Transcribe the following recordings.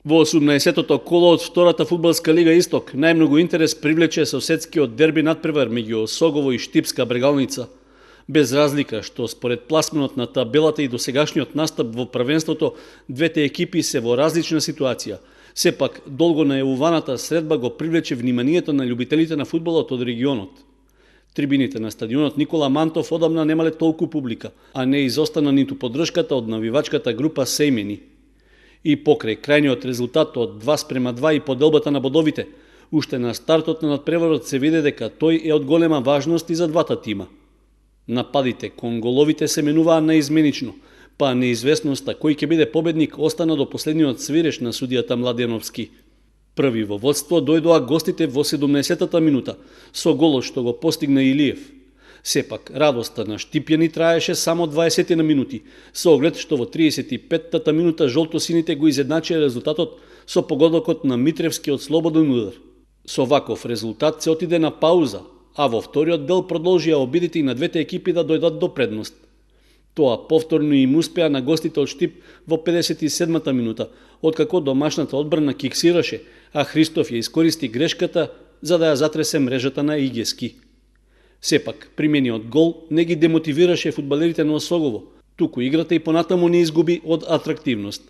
Во 18-тото коло од втората фудбалска лига Исток најмногу интерес привлече соседскиот дерби надпревар меѓу Согово и Штипска Брегалница. Без разлика што според пласменот на табелата и досегашниот настап во првенството, двете екипи се во различна ситуација. Сепак, долго најавуваната средба го привлече вниманието на љубителите на фудбалот од регионот. Трибините на стадионот Никола Мантов одамна немале толку публика, а не изостана ниту поддршката од навивачката група Сејмени. И покрај крајниот резултат од 2:2 и поделбата на бодовите, уште на стартот на надпреварот се виде дека тој е од голема важност и за двата тима. Нападите кон головите се менуваа наизменично, па неизвестноста кој ќе биде победник остана до последниот свиреш на судијата Младеновски. Први во водство дојдоа гостите во 70-та минута, со голот што го постигна Илиев. Сепак, радоста на штипјани траеше само 20 на минути, со оглед што во 35-та минута жолтосините го изедначија резултатот со погодокот на Митревскиот слободен удар. Со ваков резултат се отиде на пауза, а во вториот дел продолжија обидите и на двете екипи да дојдат до предност. Тоа повторно им успеа на гостите од Штип во 57-та минута, откако домашната одбрана киксираше, а Христов ја искористи грешката за да ја затресе мрежата на Игески. Сепак, примениот гол не ги демотивираше фудбалерите на Осогово, туку играта и понатаму не изгуби од атрактивност.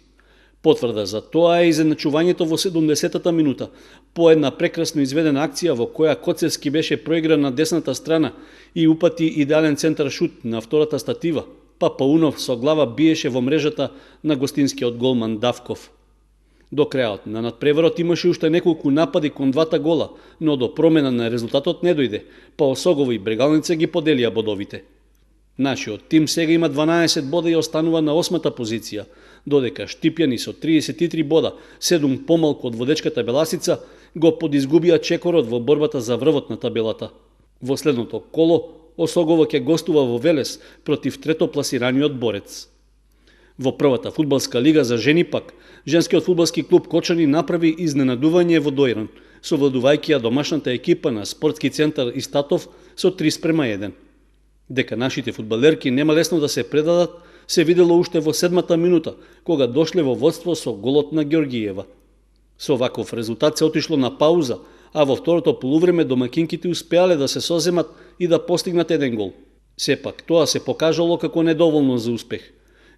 Потврда за тоа е изедначувањето во 70-та минута, по една прекрасно изведена акција во која Коцевски беше проигран на десната страна и упати идеален центар шут на втората статива, па Паунов со глава биеше во мрежата на гостинскиот голман Давков. До крајот на надпреварот имаше уште неколку напади кон двата гола, но до промена на резултатот не дојде, па Осогово и Брегалница ги поделија бодовите. Нашиот тим сега има 12 бода и останува на 8-та позиција, додека Штипјани со 33 бода, 7 помалку од водечката Беласица, го подизгубија чекорот во борбата за врвот на табелата. Во следното коло, Осогово ќе гостува во Велес против третопласираниот Борец. Во првата фудбалска лига за жени пак, женскиот фудбалски клуб Кочани направи изненадување во Дојран, совладувајќи ја домашната екипа на спортски центар Истатов со 3:1. Дека нашите фудбалерки нема лесно да се предадат, се видело уште во 7-та минута, кога дошле во водство со голот на Георгиева. Со ваков резултат се отишло на пауза, а во второто полувреме домакинките успеале да се соземат и да постигнат еден гол. Сепак, тоа се покажало како недоволно за успех.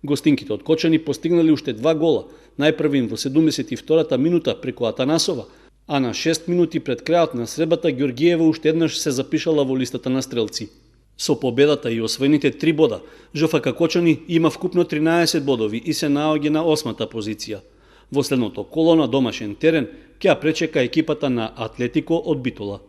Гостинките од Кочани постигнали уште 2 гола, најпрвин во 72-та минута преку Атанасова, а на 6 минути пред крајот на средбата Георгиева уште еднаш се запишала во листата на стрелци. Со победата и освоените 3 бода, ЖФК Кочани има вкупно 13 бодови и се наоѓа на 8-та позиција. Во следното коло на домашен терен ќе ја пречека екипата на Атлетико од Битола.